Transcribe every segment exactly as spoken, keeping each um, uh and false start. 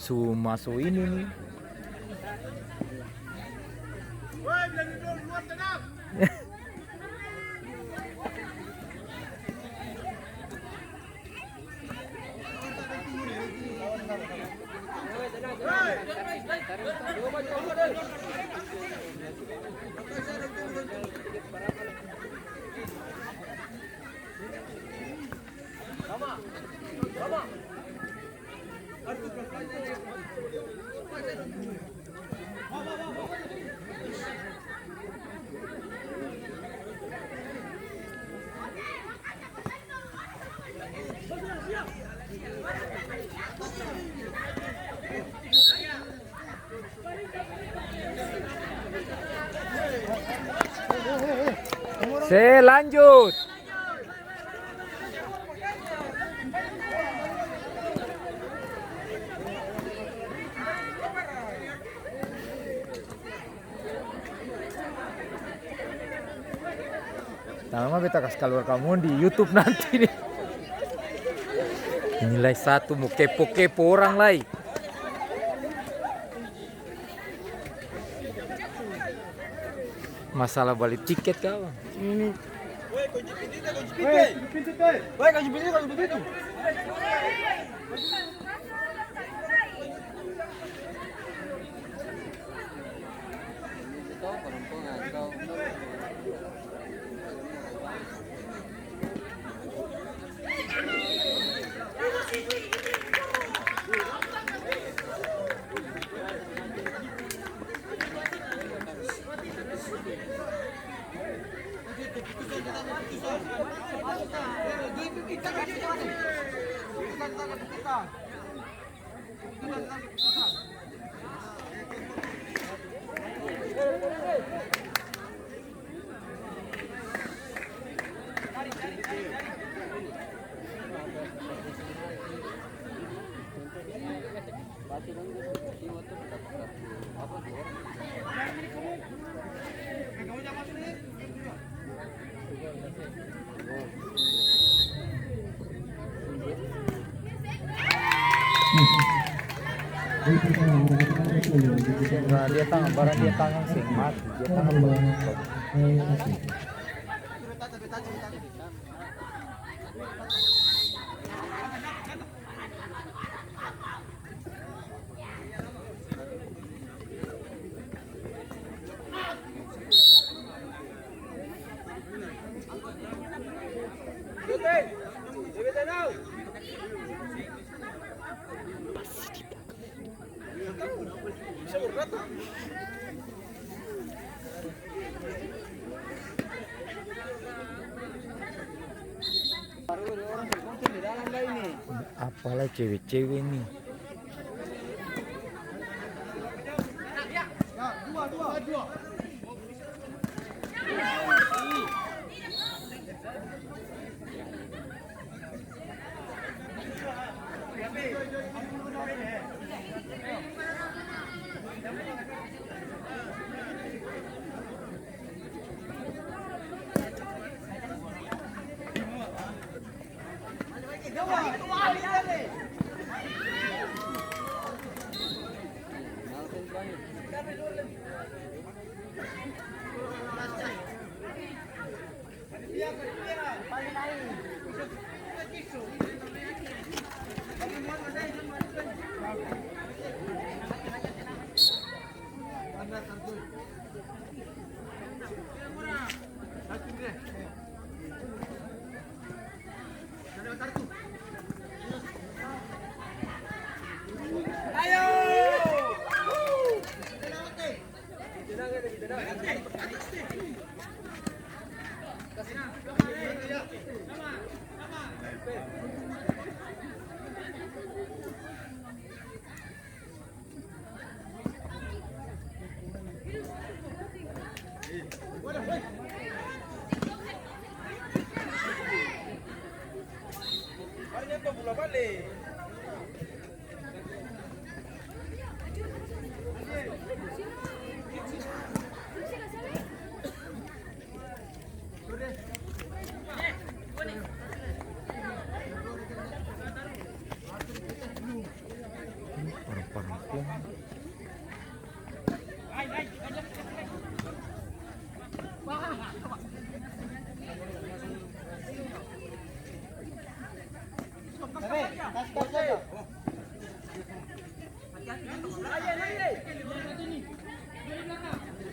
Su maso ini ni. Se lanjut. Nah, memang beta kas kaluar kamong di YouTube nanti nih. Ini lai satu mo kepo-kepo orang lai. Masalah bali tiket ka apa? Ini. Woi, kunci pintu, kunci pintu. Woi, kunci pintu, woi. Woi, kunci pintu, kunci pintu. Seng, dia tangan, barang dia tangan seng mati, dia tangan baru. Apalai cewe-cewe ni. Pangkung.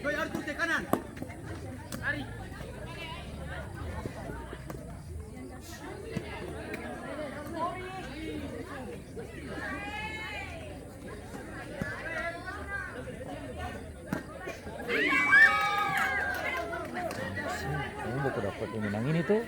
Doi Arthur ke kanan. Lari. Ini baku dapat pemenang ini tuh.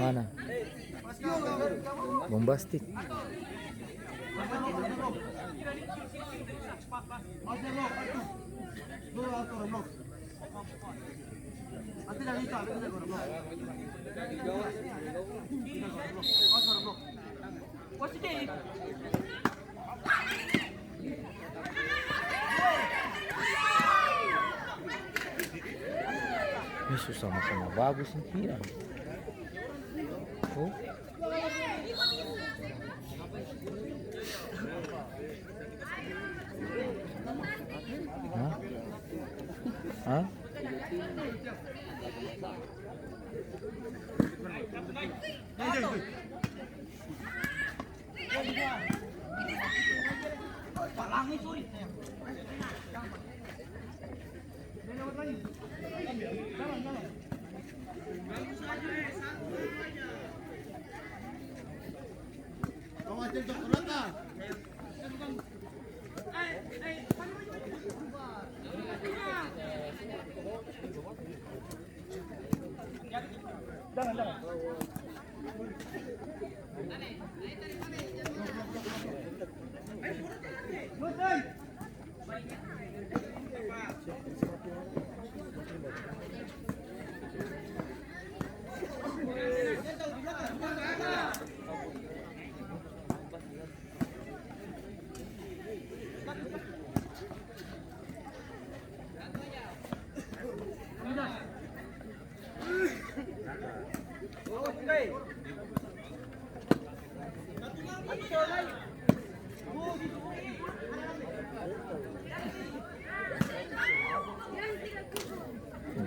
Mana? Bombastik. Ini su sama-sama bagus nih, iya. Oh. Hah? Hah?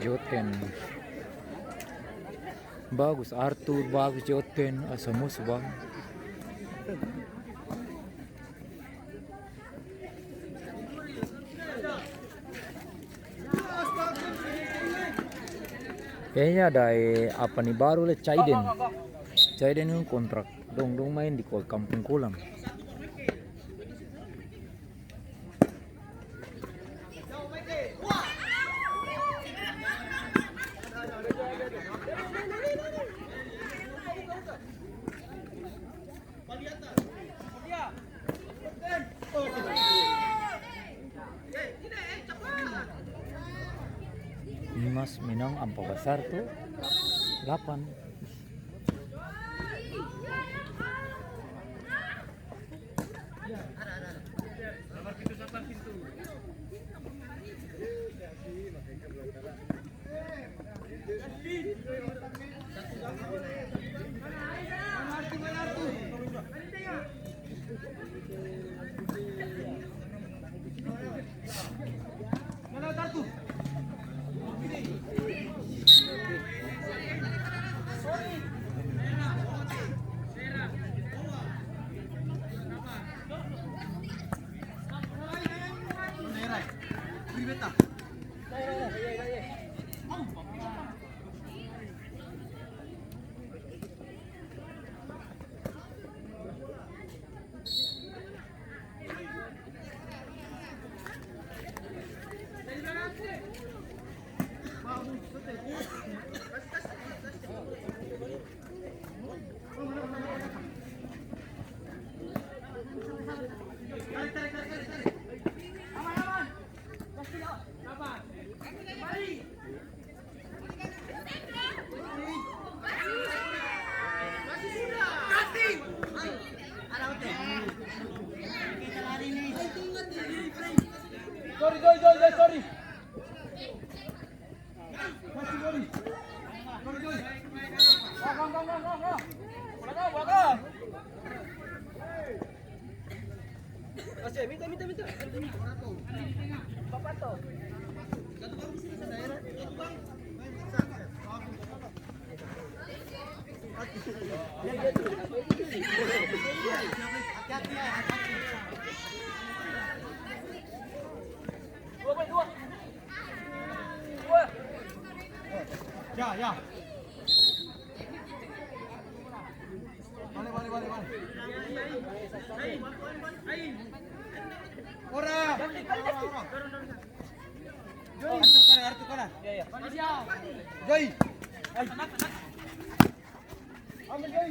Joten. Bagus Arthur, bagus Joten, asa musu bang. Kayaknya ada, eh, apa ni baru le, Caiden. Caiden ini kontrak dong, dong main di Kol-, Kampung Kolam. Nimas menang ampa basar tu, lapan. Joy, Joy, Joy, sorry. Kasih, Joy. Joy, Joy. Go, go, go, go, go. Bola kau, bola kau. Kasih, minta, minta, minta. Papato. Ya, ya. Bale, bale, bale, bale. Ora. Ora, ora, ora. Joy. Artu kanan, artu kanan. Joy. Ambil, Joy.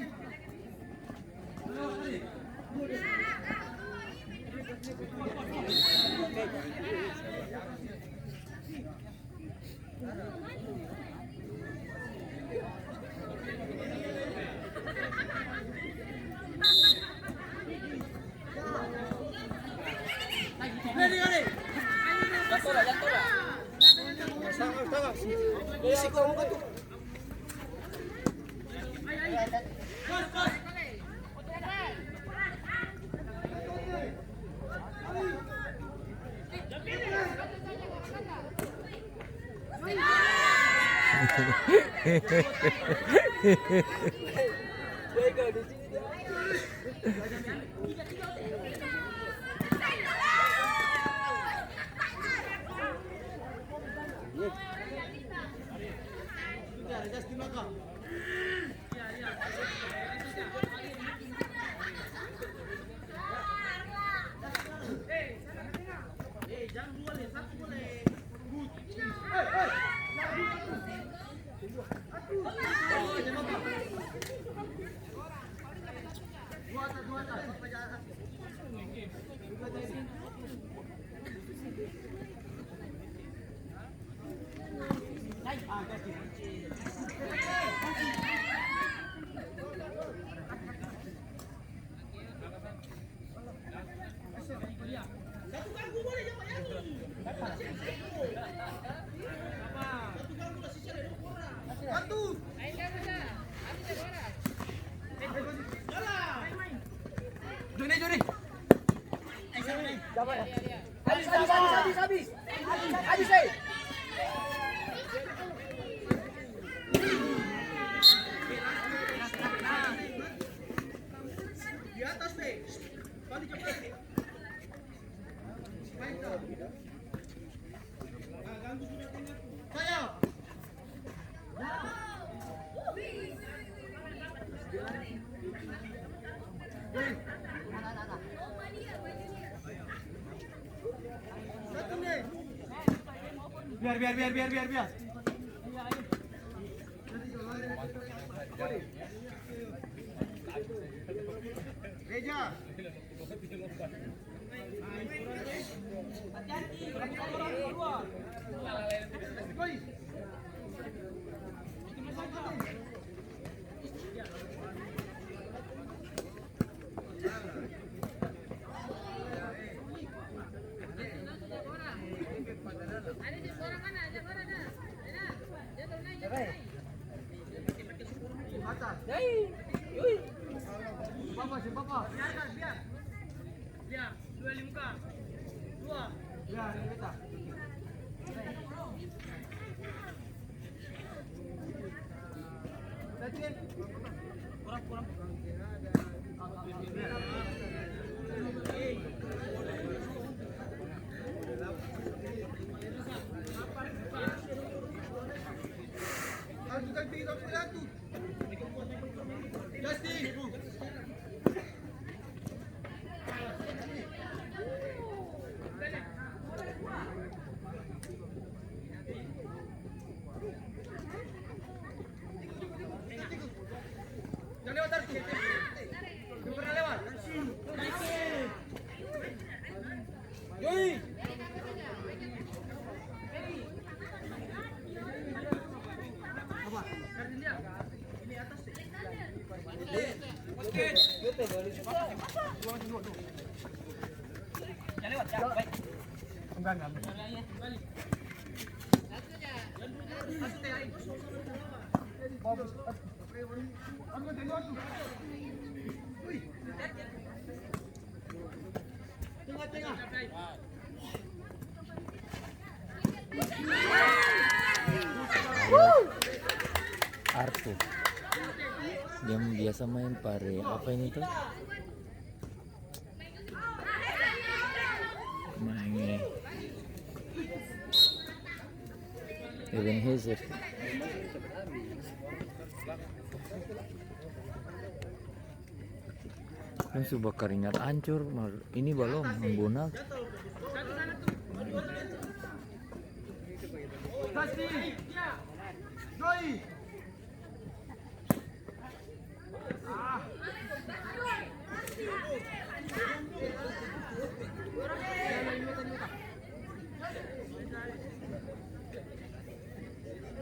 Joni, Joni. Habis, habis, habis, habis, habis. Habis, habis, eh. Di atas, deh. Balik cepat. Biar, biar, biar, biar, biar, biar. Reja. Atas. Hei, ui. Papa, si papa. Biarkan, biar. Ya, dua lima. Dua. Ya, ini kita. Kurang, kurang. Arthur. Dia biasa main pare apa ini tuh? Main, eh, Ebenezer. Dong su bakaringat ancor, mar ini balom, Hambonak.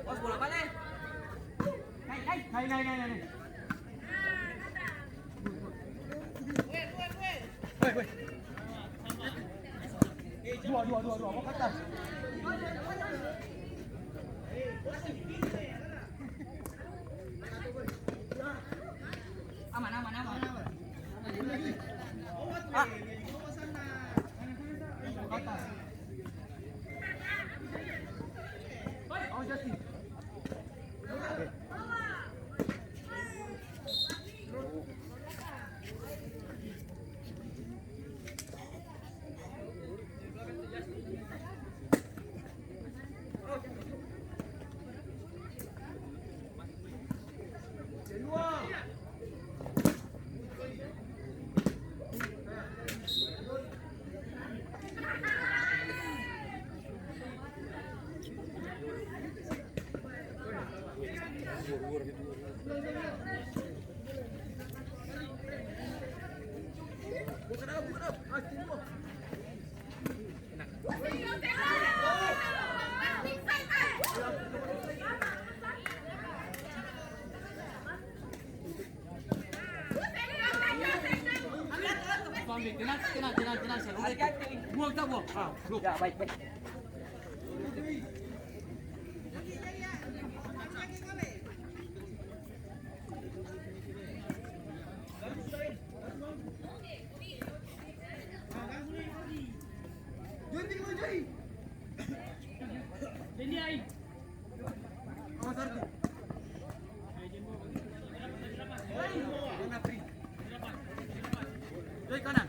Bos, bola bale. Nai, nai, nai. Dua, dua, dua, dua. Bawa ke atas. Aman, aman, aman. Ah. Tenang, tenang, tenang, tenang. Buang, tak buang. Ah, bro. Ya, baik, baik. Joi kanan.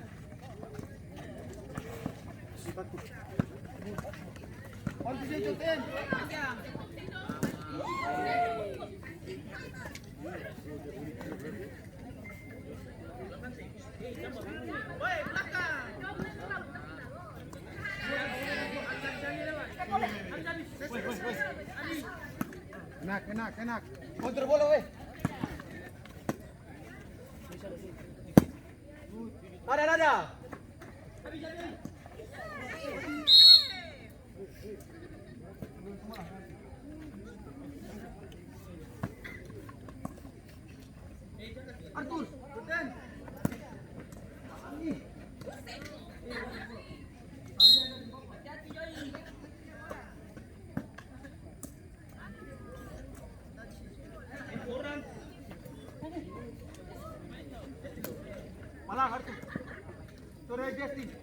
Enak, enak, enak. Konter bola, weh. Nada, nada. Arthur. Malah, Arthur. Sore, Justin.